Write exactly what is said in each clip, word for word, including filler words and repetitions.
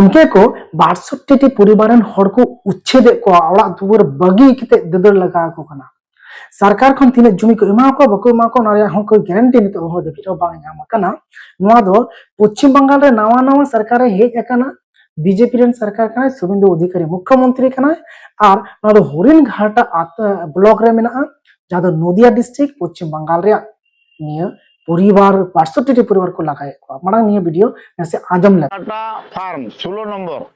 ᱜᱚᱢᱠᱮ ᱠᱚ, ᱵᱟᱨᱥᱚᱴᱴᱤ ᱴᱤ ᱯᱚᱨᱤᱵᱟᱨ ᱨᱮᱱ ᱦᱚᱲ ᱠᱚ ᱩᱪᱪᱷᱮᱫᱮᱫ ᱠᱚᱣᱟ, ᱚᱲᱟᱜ ᱫᱩᱣᱟᱹᱨ ᱵᱟᱹᱜᱤ ᱠᱟᱛᱮ ᱫᱟᱹᱫᱟᱹᱲ ᱞᱟᱜᱟ ᱟᱠᱚ ᱠᱟᱱᱟ᱾ ᱥᱚᱨᱠᱟᱨ ᱠᱷᱚᱱ ᱛᱤᱱᱟᱹᱜ ᱡᱩᱢᱤ ᱠᱚ ᱮᱢᱟ ᱠᱚᱣᱟ, ᱵᱟᱠᱚ ᱮᱢᱟ ᱠᱚᱣᱟ, ᱚᱱᱟ ᱨᱮᱭᱟᱜ ᱦᱚᱸ ᱠᱳᱭ ᱜᱟᱨᱮᱱᱴᱤ ᱱᱤᱛᱚᱜ ᱦᱚᱸ ᱫᱷᱟᱹᱵᱤᱡ ᱦᱚᱸ ᱵᱟᱝ ᱧᱟᱢ ᱟᱠᱟᱱᱟ᱾ ᱱᱚᱣᱟ ᱫᱚ ᱯᱚᱪᱷᱤᱢ ᱵᱟᱝᱜᱟᱞ ᱨᱮ ᱱᱟᱣᱟ ᱱᱟᱣᱟ ᱥᱚᱨᱠᱟᱨ ᱮ ᱦᱮᱡ ᱟᱠᱟᱱᱟ, ᱵᱤᱡᱮᱯᱤ ᱨᱮᱱ ᱥᱚᱨᱠᱟᱨ ᱠᱟᱱᱟᱭ, ᱥᱩᱵᱷᱮᱱᱫᱩ ᱚᱫᱷᱤᱠᱟᱨᱤ ᱢᱩᱠᱷᱭᱚᱢᱚᱱᱛᱨᱤ ᱠᱟᱱᱟᱭ, ᱟᱨ ᱱᱚᱣᱟ ᱫᱚ ᱦᱚᱨᱤᱱᱜᱷᱟᱴ ᱟᱛ-, ᱵᱞᱚᱠ ᱨᱮ ᱢᱮᱱᱟᱜᱼᱟ, ᱡᱟᱦᱟᱸ ᱫᱚ ᱱᱚᱫᱤᱭᱟ ᱰᱤᱥᱴᱨᱤᱠᱴ, ᱯᱚᱪᱷᱤᱢ ᱵᱟᱝᱜᱟᱞ ᱨᱮᱭᱟᱜ᱾ ᱱᱤᱭᱟᱹ ᱯᱚᱨᱤᱵᱟᱨ ᱵᱟᱨᱥᱚᱴᱴᱤ ᱴᱤ ᱯᱚᱨᱤᱵᱟᱨ ᱠᱚ ᱞᱟᱜᱟᱭᱮᱫ ᱠᱚᱣᱟ᱾ ᱢᱟᱲᱟᱝ ᱱᱤᱭᱟᱹ ᱵᱷᱤᱰᱤᱭᱳ ᱱᱟᱥᱮ ᱟᱸᱡᱚᱢ ᱞᱮ᱾ ᱴᱟᱴᱟ ᱯᱷᱟᱨᱢ ᱥᱳᱞᱳ ᱱᱚᱢᱵᱚᱨ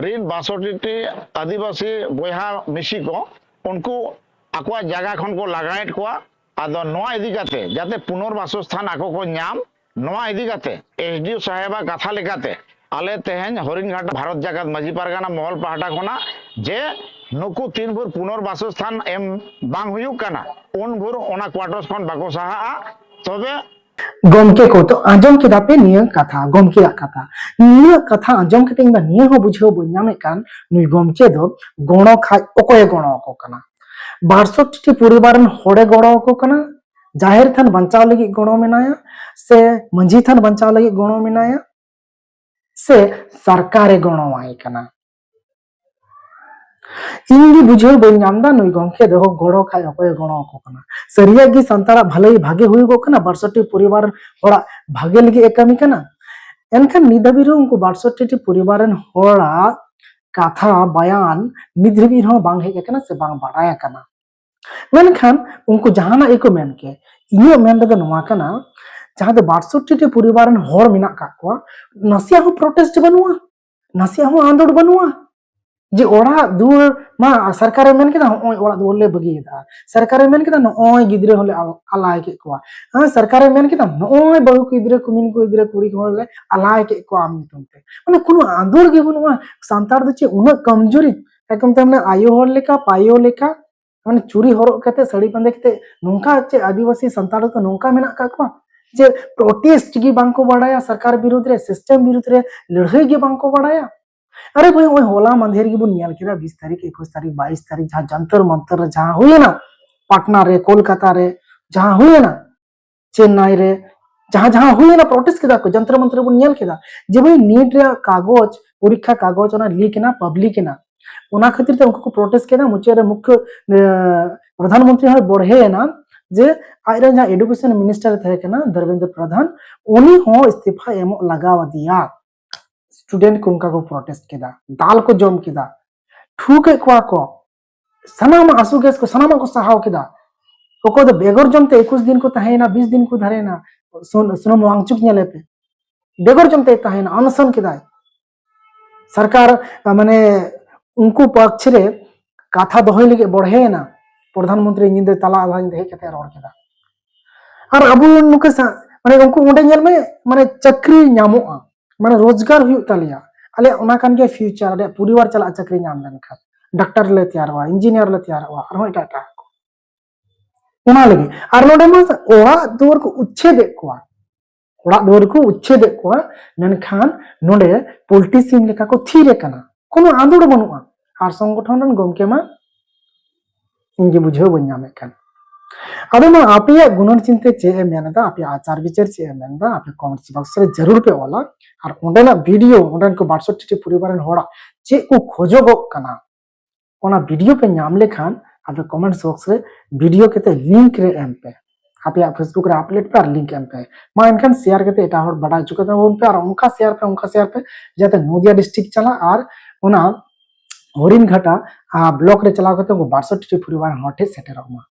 ᱨᱤᱱ ᱵᱟᱥᱚᱴᱤ ᱴᱤ ᱟᱹᱫᱤᱵᱟᱹᱥᱤ ᱵᱚᱭᱦᱟ ᱢᱤᱥᱤ ᱠᱚ ᱩᱱᱠᱩ ᱟᱠᱚᱣᱟᱜ ᱡᱟᱭᱜᱟ ᱠᱷᱚᱱ ᱠᱚ ᱞᱟᱜᱟᱭᱮᱫ ᱠᱚᱣᱟ᱾ ᱟᱫᱚ ᱱᱚᱣᱟ ᱤᱫᱤ ᱠᱟᱛᱮ ᱡᱟᱛᱮ ᱯᱩᱱᱚᱨ ᱵᱟᱥᱚᱥᱛᱷᱟᱱ ᱟᱠᱚ ᱠᱚ ᱧᱟᱢ, ᱱᱚᱣᱟ ᱤᱫᱤ ᱠᱟᱛᱮ ᱮᱥᱰᱤᱳ ᱥᱟᱦᱮᱵᱟᱜ ᱠᱟᱛᱷᱟ ᱞᱮᱠᱟᱛᱮ ᱟᱞᱮ ᱛᱮᱦᱮᱧ ᱦᱚᱨᱤᱱᱜᱷᱟᱴ ᱵᱷᱟᱨᱚᱛ ᱡᱟᱠᱟᱛ ᱢᱟᱹᱡᱷᱤ ᱯᱟᱨᱜᱟᱱᱟ ᱢᱚᱦᱚᱞ ᱯᱟᱦᱴᱟ ᱠᱷᱚᱱᱟᱜ ᱡᱮ ᱱᱩᱠᱩ ᱛᱤᱱ ᱵᱷᱳᱨ ᱯᱩᱱᱚᱨ ᱵᱟᱥᱚᱥᱛᱷᱟᱱ ᱮᱢ ᱵᱟᱝ ᱦᱩᱭᱩᱜ ᱠᱟᱱᱟ, ᱩᱱ ᱵᱷᱳᱨ ᱚᱱᱟ ᱠᱣᱟᱴᱚᱨᱥ ᱠᱷᱚᱱ ᱵᱟᱠᱚ ᱥᱟᱦᱟᱜᱼᱟ᱾ ᱛᱚᱵᱮ ᱜᱚᱢᱠᱮ ᱠᱚ, ᱛᱚ ᱟᱸᱡᱚᱢ ᱠᱮᱫᱟ ᱯᱮ ᱱᱤᱭᱟᱹ ᱠᱟᱛᱷᱟ, ᱜᱚᱢᱠᱮᱭᱟᱜ ᱠᱟᱛᱷᱟ᱾ ᱱᱤᱭᱟᱹ ᱠᱟᱛᱷᱟ ᱟᱸᱡᱚᱢ ᱠᱟᱛᱮ ᱤᱧ ᱫᱚ ᱱᱤᱭᱟᱹ ᱦᱚᱸ ᱵᱩᱡᱷᱟᱹᱣ ᱵᱟᱹᱧ ᱧᱟᱢᱮᱫ ᱠᱟᱱ, ᱱᱩᱭ ᱜᱚᱢᱠᱮ ᱫᱚ ᱜᱚᱲᱚ ᱠᱷᱟᱡ ᱚᱠᱚᱭᱮ ᱜᱚᱲᱚ ᱟᱠᱚ ᱠᱟᱱᱟ? ᱵᱟᱨᱥᱚᱴᱴᱤ ᱯᱚᱨᱤᱵᱟᱨ ᱨᱮᱱ ᱦᱚᱲᱮ ᱜᱚᱲᱚ ᱟᱠᱚ ᱠᱟᱱᱟ? ᱡᱟᱦᱮᱨ ᱛᱷᱟᱱ ᱵᱟᱧᱪᱟᱣ ᱞᱟᱹᱜᱤᱫ ᱜᱚᱲᱚ ᱢᱮᱱᱟᱭᱟ, ᱥᱮ ᱢᱟᱹᱡᱷᱤ ᱛᱷᱟᱱ ᱵᱟᱧᱪᱟᱣ ᱞᱟᱹᱜᱤᱫ ᱜᱚᱲᱚ ᱢᱮᱱᱟᱭᱟ, ᱥᱮ ᱥᱚᱨᱠᱟᱨᱮ ᱜᱚᱲᱚᱣᱟᱭ ᱠᱟᱱᱟ? ᱤᱧ ᱜᱮ ᱵᱩᱡᱷᱟᱹᱣ ᱵᱟᱹᱧ ᱧᱟᱢ ᱮᱫᱟ ᱱᱩᱭ ᱜᱚᱢᱠᱮ ᱫᱚ ᱜᱚᱲᱚ ᱠᱷᱟᱡ ᱚᱠᱚᱭᱮ ᱜᱚᱲᱚ ᱟᱠᱚ ᱠᱟᱱᱟ᱾ ᱥᱟᱹᱨᱤᱭᱟᱜ ᱜᱮ ᱥᱟᱱᱛᱟᱲᱟᱜ ᱵᱷᱟᱹᱞᱟᱹᱭ ᱵᱷᱟᱜᱮ ᱦᱩᱭᱩᱜᱚᱜ ᱠᱟᱱᱟ, ᱵᱟᱨᱥᱚᱴᱴᱤ ᱯᱚᱨᱤᱵᱟᱨ ᱦᱚᱲᱟᱜ ᱵᱷᱟᱜᱮ ᱞᱟᱹᱜᱤᱫ ᱮ ᱠᱟᱹᱢᱤ ᱠᱟᱱᱟ᱾ ᱮᱱᱠᱷᱟᱱ ᱱᱤᱛ ᱫᱷᱟᱹᱵᱤᱡ ᱨᱮᱦᱚᱸ ᱩᱱᱠᱩ ᱵᱟᱨᱥᱚᱴᱴᱤ ᱴᱤ ᱯᱚᱨᱤᱵᱟᱨ ᱨᱮᱱ ᱦᱚᱲᱟᱜ ᱠᱟᱛᱷᱟ ᱵᱟᱭᱟᱱ ᱱᱤᱛ ᱫᱷᱟᱹᱵᱤᱡ ᱨᱮᱦᱚᱸ ᱵᱟᱝ ᱦᱮᱡ ᱟᱠᱟᱱᱟ ᱥᱮ ᱵᱟᱝ ᱵᱟᱲᱟᱭ ᱟᱠᱟᱱᱟ᱾ ᱢᱮᱱᱠᱷᱟᱱ ᱩᱱᱠᱩ ᱡᱟᱦᱟᱱᱟᱜ ᱜᱮᱠᱚ ᱢᱮᱱ ᱠᱮ, ᱤᱧᱟᱹᱜ ᱢᱮᱱ ᱨᱮᱫᱚ ᱱᱚᱣᱟ ᱠᱟᱱᱟ, ᱡᱟᱦᱟᱸ ᱫᱚ ᱵᱟᱨᱥᱚᱴᱴᱤ ᱴᱤ ᱯᱚᱨᱤᱵᱟᱨ ᱨᱮᱱ ᱦᱚᱲ ᱢᱮᱱᱟᱜ ᱠᱟᱜ ᱠᱚᱣᱟ, ᱱᱟᱥᱮᱭᱟᱜ ᱦᱚᱸ ᱯᱨᱚᱴᱮᱥᱴ ᱵᱟᱹᱱᱩᱜᱼᱟ, ᱱᱟᱥᱮᱭᱟᱜ ᱦᱚᱸ ᱟᱸᱫᱳᱲ ᱵᱟᱹᱱᱩᱜᱼᱟ᱾ ᱡᱮ ᱚᱲᱟᱜ ᱫᱩᱣᱟᱹᱨ ᱢᱟ ᱥᱚᱨᱠᱟᱨᱮ ᱢᱮᱱ ᱠᱮᱫᱟ, ᱱᱚᱜᱼᱚᱭ ᱚᱲᱟᱜ ᱫᱩᱣᱟᱹᱨ ᱞᱮ ᱵᱟᱹᱜᱤᱭᱮᱫᱟ᱾ ᱥᱚᱨᱠᱟᱨᱮ ᱢᱮᱱ ᱠᱮᱫᱟ, ᱱᱚᱜᱼᱚᱭ ᱜᱤᱫᱽᱨᱟᱹ ᱦᱚᱸᱞᱮ ᱟᱞ-, ᱟᱞᱟᱭ ᱠᱮᱫ ᱠᱚᱣᱟ᱾ ᱦᱮᱸ, ᱥᱚᱨᱠᱟᱨᱮ ᱢᱮᱱ ᱠᱮᱫᱟ, ᱱᱚᱜᱼᱚᱭ ᱵᱟᱹᱦᱩ ᱜᱤᱫᱽᱨᱟᱹ, ᱠᱩᱢᱤᱱ ᱠᱚ ᱜᱤᱫᱽᱨᱟᱹ, ᱠᱩᱲᱤ ᱠᱚᱦᱚᱸ ᱞᱮ ᱟᱞᱟᱭ ᱠᱮᱫ ᱠᱚᱣᱟ ᱟᱢ ᱧᱩᱛᱩᱢ ᱛᱮ᱾ ᱢᱟᱱᱮ ᱠᱳᱱᱳ ᱟᱸᱫᱳᱲ ᱜᱮ ᱵᱟᱹᱱᱩᱜᱼᱟ᱾ ᱥᱟᱱᱛᱟᱲ ᱫᱚ ᱪᱮᱫ ᱩᱱᱟᱹᱜ ᱠᱚᱢᱡᱳᱨᱤ? ᱮᱠᱫᱚᱢ ᱛᱮ ᱢᱟᱱᱮ ᱟᱭᱳ ᱦᱚᱲ ᱞᱮᱠᱟ, ᱯᱟᱭᱳ ᱞᱮᱠᱟ, ᱢᱟᱱᱮ ᱪᱩᱲᱤ ᱦᱚᱨᱚᱜ ᱠᱟᱛᱮ, ᱥᱟᱹᱲᱤ ᱵᱟᱸᱫᱮ ᱠᱟᱛᱮ ᱱᱚᱝᱠᱟ ᱪᱮᱫ ᱟᱹᱫᱤᱵᱟᱹᱥᱤ ᱥᱟᱱᱛᱟᱲ ᱫᱚ ᱱᱚᱝᱠᱟ ᱢᱮᱱᱟᱜ ᱠᱟᱜ ᱠᱚᱣᱟ? ᱡᱮ ᱯᱨᱚᱴᱮᱥᱴ ᱜᱮ ᱵᱟᱝ ᱠᱚ ᱵᱟᱲᱟᱭᱟ, ᱥᱚᱨᱠᱟᱨ ᱵᱤᱨᱩᱫᱽ ᱨᱮ, ᱥᱤᱥᱴᱮᱢ ᱵᱤᱨᱩᱫᱽ ᱨᱮ ᱞᱟᱹᱲᱦᱟᱹᱭ ᱜᱮ ᱵᱟᱝ ᱠᱚ ᱵᱟᱲᱟᱭᱟ᱾ ᱟᱨᱮ ᱵᱷᱟᱹᱭ, ᱱᱚᱜᱼᱚᱭ ᱦᱚᱞᱟ ᱢᱟᱫᱷᱮᱨ ᱜᱮᱵᱚᱱ ᱧᱮᱞ ᱠᱮᱫᱟ, ᱵᱤᱥ ᱛᱟᱹᱨᱤᱠᱷ, ᱮᱠᱩᱥ ᱛᱟᱹᱨᱤᱠᱷ, ᱵᱟᱭᱤᱥ ᱛᱟᱹᱨᱤᱠᱷ, ᱡᱟᱦᱟᱸ ᱡᱚᱱᱛᱚᱨ ᱢᱚᱱᱛᱚᱨ ᱨᱮ ᱡᱟᱦᱟᱸ ᱦᱩᱭᱮᱱᱟ, ᱯᱟᱴᱱᱟ ᱨᱮ, ᱠᱳᱞᱠᱟᱛᱟ ᱨᱮ ᱡᱟᱦᱟᱸ ᱦᱩᱭᱮᱱᱟ, ᱪᱮᱱᱱᱟᱭ ᱨᱮ, ᱡᱟᱦᱟᱸ ᱡᱟᱦᱟᱸ ᱦᱩᱭᱱᱟ, ᱯᱨᱚᱴᱮᱥᱴ ᱠᱮᱫᱟ ᱠᱚ, ᱡᱚᱱᱛᱚᱨ ᱢᱚᱱᱛᱚᱨ ᱵᱚᱱ ᱧᱮᱞ ᱠᱮᱫᱟ ᱡᱮ ᱵᱷᱟᱹᱭ ᱱᱤᱴ ᱨᱮᱭᱟᱜ ᱠᱟᱜᱚᱡᱽ, ᱯᱚᱨᱤᱠᱠᱷᱟ ᱠᱟᱜᱚᱡᱽ ᱚᱱᱟ ᱞᱤᱠ ᱮᱱᱟ, ᱯᱟᱵᱽᱞᱤᱠ ᱮᱱᱟ᱾ ᱚᱱᱟ ᱠᱷᱟᱹᱛᱤᱨ ᱛᱮ ᱩᱱᱠᱩ ᱠᱚ ᱯᱨᱚᱴᱮᱥᱴ ᱠᱮᱫᱟ᱾ ᱢᱩᱪᱟᱹᱫ ᱨᱮ ᱢᱩᱠᱷᱭᱚ ᱯᱨᱚᱫᱷᱟᱱ ᱢᱚᱱᱛᱨᱤ ᱦᱚᱸᱭ ᱵᱚᱲᱦᱮ ᱮᱱᱟ ᱡᱮ ᱟᱡᱨᱮᱱ ᱡᱟᱦᱟᱸ ᱮᱰᱩᱠᱮᱥᱚᱱ ᱢᱤᱱᱤᱥᱴᱟᱨ ᱮ ᱛᱟᱦᱮᱸ ᱠᱟᱱᱟ ᱫᱷᱚᱨᱢᱮᱱᱫᱨᱚ ᱯᱨᱚᱫᱷᱟᱱ, ᱩᱱᱤ ᱦᱚᱸ ᱤᱥᱛᱤᱯᱷᱟ ᱮᱢᱚᱜ ᱞᱟᱜᱟᱣ ᱟᱫᱮᱭᱟ᱾ ᱥᱴᱩᱰᱮᱱᱴ ᱠᱚ ᱚᱱᱠᱟ ᱠᱚ ᱯᱨᱚᱴᱮᱥᱴ ᱠᱮᱫᱟ, ᱫᱟᱞ ᱠᱚ ᱡᱚᱢ ᱠᱮᱫᱟ, ᱴᱷᱩ ᱠᱮᱫ ᱠᱚᱣᱟ ᱠᱚ, ᱥᱟᱱᱟᱢᱟᱜ ᱟᱥᱩ ᱜᱮᱥ ᱠᱚ ᱥᱟᱱᱟᱢᱟᱜ ᱠᱚ ᱥᱟᱦᱟᱣ ᱠᱮᱫᱟ᱾ ᱚᱠᱚᱭ ᱫᱚ ᱵᱮᱜᱚᱨ ᱡᱚᱢ ᱛᱮ ᱮᱠᱩᱥ ᱫᱤᱱ ᱠᱚ ᱛᱟᱦᱮᱸᱭᱮᱱᱟ, ᱵᱤᱥ ᱫᱤᱱ ᱠᱚ ᱫᱷᱟᱨᱮᱭᱮᱱᱟ, ᱥᱩᱱ-, ᱥᱩᱱᱩᱢ ᱣᱟᱝᱪᱩᱠ ᱧᱮᱞᱮ ᱯᱮ, ᱵᱮᱜᱚᱨ ᱡᱚᱢ ᱛᱮ ᱛᱟᱦᱮᱸᱭᱮᱱᱟ, ᱚᱱᱥᱚᱱ ᱠᱮᱫᱟᱭ᱾ ᱥᱚᱨᱠᱟᱨ ᱢᱟᱱᱮ ᱩᱱᱠᱩ ᱯᱚᱠᱷ ᱨᱮ ᱠᱟᱛᱷᱟ ᱫᱚᱦᱚᱭ ᱞᱟᱹᱜᱤᱫ ᱵᱚᱲᱦᱮᱭᱮᱱᱟ᱾ ᱯᱨᱚᱫᱷᱟᱱ ᱢᱚᱱᱛᱨᱤ ᱧᱤᱫᱟᱹ ᱛᱟᱞᱟ ᱟᱫᱷᱟ ᱧᱤᱫᱟᱹ ᱦᱮᱡ ᱠᱟᱛᱮ ᱨᱚᱲ ᱠᱮᱫᱟ᱾ ᱟᱨ ᱟᱵᱚ ᱱᱚᱝᱠᱟ ᱥᱟ-, ᱢᱟᱱᱮ ᱩᱱᱠᱩ ᱚᱸᱰᱮ ᱧᱮᱞ ᱢᱮ, ᱢᱟᱱᱮ ᱪᱟᱹᱠᱨᱤ ᱧᱟᱢᱚᱜᱼᱟ, ᱢᱟᱱᱮ ᱨᱳᱡᱽᱜᱟᱨ ᱦᱩᱭᱩᱜ ᱛᱟᱞᱮᱭᱟ, ᱟᱞᱮᱭᱟᱜ ᱚᱱᱟ ᱠᱟᱱ ᱜᱮᱭᱟ ᱯᱷᱤᱭᱩᱪᱟᱨ, ᱟᱞᱮᱭᱟᱜ ᱯᱚᱨᱤᱵᱟᱨ ᱪᱟᱞᱟᱜᱼᱟ ᱪᱟᱹᱠᱨᱤ ᱧᱟᱢ ᱞᱮᱱᱠᱷᱟᱱ, ᱰᱟᱠᱛᱟᱨ ᱞᱮ ᱛᱮᱭᱟᱨᱚᱜᱼᱟ, ᱤᱧᱡᱤᱱᱤᱭᱟᱨ ᱞᱮ ᱛᱮᱭᱟᱨᱚᱜᱼᱟ, ᱟᱨᱦᱚᱸ ᱮᱴᱟᱜ ᱮᱴᱟᱜ ᱠᱚ᱾ ᱚᱱᱟ ᱞᱟᱹᱜᱤᱫ ᱟᱨ ᱱᱚᱰᱮ ᱢᱟ ᱚᱲᱟᱜ ᱫᱩᱣᱟᱹᱨ ᱠᱚ ᱩᱪᱪᱷᱮᱫᱮᱫ ᱠᱚᱣᱟ, ᱚᱲᱟᱜ ᱫᱩᱣᱟᱹᱨ ᱠᱚ ᱩᱪᱪᱷᱮᱫᱮᱫ ᱠᱚᱣᱟ, ᱢᱮᱱᱠᱷᱟᱱ ᱱᱚᱰᱮ ᱯᱳᱞᱴᱤ ᱥᱤᱢ ᱞᱮᱠᱟ ᱠᱚ ᱛᱷᱤᱨ ᱟᱠᱟᱱᱟ, ᱠᱳᱱᱳ ᱟᱸᱫᱳᱲ ᱵᱟᱹᱱᱩᱜᱼᱟ᱾ ᱟᱨ ᱥᱚᱝᱜᱚᱴᱷᱚᱱ ᱨᱮᱱ ᱜᱚᱢᱠᱮ ᱢᱟ ᱤᱧ ᱜᱮ ᱵᱩᱡᱷᱟᱹᱣ ᱵᱟᱹᱧ ᱧᱟᱢᱮᱫ ᱠᱟᱱ᱾ ᱟᱫᱚ ᱢᱟ ᱟᱯᱮᱭᱟᱜ ᱜᱩᱱᱟᱹᱱ ᱪᱤᱱᱛᱟᱹ ᱪᱮᱫ ᱮ ᱢᱮᱱ ᱮᱫᱟ, ᱟᱯᱮᱭᱟᱜ ᱟᱪᱟᱨ ᱵᱤᱪᱟᱹᱨ ᱪᱮᱫ ᱮ ᱢᱮᱱ ᱮᱫᱟ, ᱟᱯᱮ ᱠᱚᱢᱮᱱᱴᱥ ᱵᱚᱠᱥ ᱨᱮ ᱡᱟᱹᱨᱩᱲ ᱯᱮ ᱚᱞᱟ᱾ ᱟᱨ ᱚᱸᱰᱮᱱᱟᱜ ᱵᱷᱤᱰᱤᱭᱳ, ᱚᱸᱰᱮᱱ ᱠᱚ ᱵᱟᱨᱥᱚᱴᱴᱤ ᱴᱤ ᱯᱚᱨᱤᱵᱟᱨ ᱨᱮᱱ ᱦᱚᱲᱟᱜ ᱪᱮᱫ ᱠᱚ ᱠᱷᱚᱡᱚᱜᱚᱜ ᱠᱟᱱᱟ, ᱚᱱᱟ ᱵᱷᱤᱰᱤᱭᱳ ᱯᱮ ᱧᱟᱢ ᱞᱮᱠᱷᱟᱱ ᱟᱯᱮ ᱠᱚᱢᱮᱱᱴᱥ ᱵᱚᱠᱥ ᱨᱮ ᱵᱷᱤᱰᱤᱭᱳ ᱠᱟᱛᱮ ᱞᱤᱝᱠ ᱨᱮ ᱮᱢ ᱯᱮ, ᱟᱯᱮᱭᱟᱜ ᱯᱷᱮᱥᱵᱩᱠ ᱨᱮ ᱟᱯᱞᱳᱰ ᱯᱮ ᱟᱨ ᱞᱤᱝᱠ ᱮᱢ ᱯᱮ᱾ ᱢᱟ ᱮᱱᱠᱷᱟᱱ ᱥᱮᱭᱟᱨ ᱠᱟᱛᱮ ᱮᱴᱟᱜ ᱦᱚᱲ ᱵᱟᱰᱟᱭ ᱦᱚᱪᱚ ᱠᱟᱛᱟ ᱵᱚᱱ ᱯᱮ, ᱟᱨ ᱚᱱᱠᱟ ᱥᱮᱭᱟᱨ ᱯᱮ, ᱚᱱᱠᱟ ᱥᱮᱭᱟᱨ ᱯᱮ, ᱡᱟᱛᱮ ᱱᱚᱫᱤᱭᱟ ᱰᱤᱥᱴᱨᱤᱠᱴ ᱪᱟᱞᱟᱜ ᱟᱨ ᱚᱱᱟ ᱦᱚᱨᱤᱱᱜᱷᱟᱴᱟ ᱵᱞᱚᱠ ᱨᱮ ᱪᱟᱞᱟᱣ ᱠᱟᱛᱮ ᱩᱱᱠᱩ ᱵᱟᱨᱥᱚᱴᱴᱤ ᱴᱤ ᱯᱚᱨᱤᱵᱟᱨ ᱨᱮᱱ ᱦᱚᱲ ᱴᱷᱮᱱ ᱥᱮᱴᱮᱨᱚᱜ ᱢᱟ᱾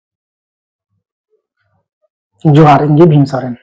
ᱡᱚᱦᱟᱨ, ᱤᱧ ᱜᱮ ᱵᱷᱤᱢ ᱥᱚᱨᱮᱱ᱾